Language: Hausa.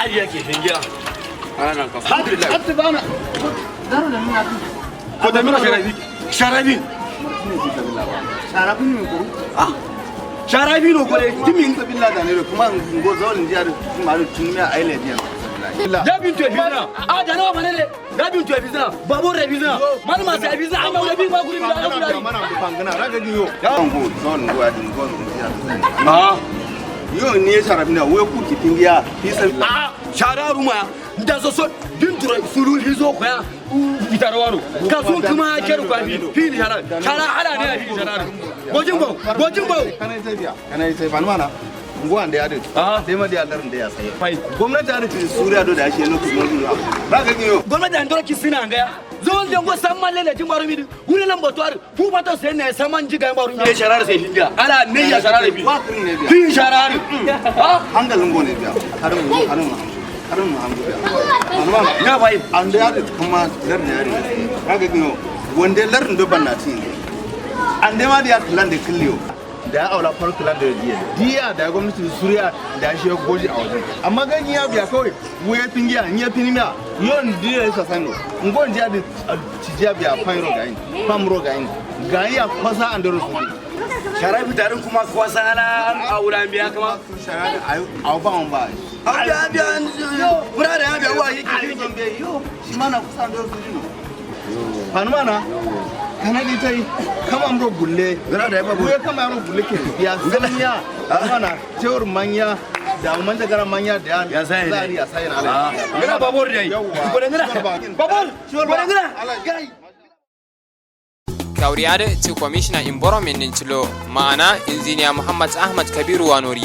Hadi yake fingiya. Ana ka. Alhamdulillah. Hatta bana. Daro da nuna. Ko da mina sharabi. Sharabi. Sharabi ne ko? Ah. Sharabi no kore. Timin sabilla da ne kuma ngo zawlin jiyar kuma tun me aile biya. Dabin to bizna. A da nawa manele. Dabin to bizna. Babur re bizna. Man ma sai bizna amma wala bi ma guri bi da guri. Mana ku fangana raga giyo. Ngo zawlin ngo adin ngo jiyar. Ah. Yo ni sharabi na we ku kitingiya fi sabilla. Ah, shararu ma da so so din tura suru hizo ko ya fitarwaro ka sun kuma keru kwa fi fi shara shara hala ne fi shara gojin bo gojin bo. Kana sai biya kana sai ban mana ngo ande ya de sai ma dia larin da ya sai fai gwamnati ya ce suriya do da shi lokacin mun raga giyo. Gwamnati an dora kisina ngaya zon de ngo samman lele jin baro mi wuri lan botuwar fu bato sai ne samman jiga baro mi shara sai hinja ala ne ya shara fi Wa kirin ne biya. Fi shara ha. Hangalin go ne biya harin mu harin mu harin mu hangu biya ban mana Ya bai. Ande ya de kuma larin ya de raga giyo wanda larin do ban na tin ande ma dia klan de killiyo da ya aula farko klan da diya diya da gwamnati suriya da shi ya goji a wajen amma ganyen ya biya kawai wuya fingiya in ya finimiya yon diya ya sasano ngon diya da cijiya biya fairo gayin famro gayin gayin ya kwasa an da rusu. Shara fitarin kuma kwasa ala aulan biya kama. Shara da ayu ba on ba. Biya biya murare ya biya wa yake. Ayu zombe yo shi ma na kusa an da rusu dino fanumana kana di tai kama amro gulle. Gara da ya babu. Wuya kama amro gulle ke biya sanya mana cewar manya da manja gara manya da Ya sai ne. zari ya sai na ala. Ngana babur dai. Yawwa. Gore ngana babur gore ngana gai. Kauriyade ti Commissioner Environment Ninchilo, ma'ana Injiniya Muhammad Ahmad Kabiru Wanori.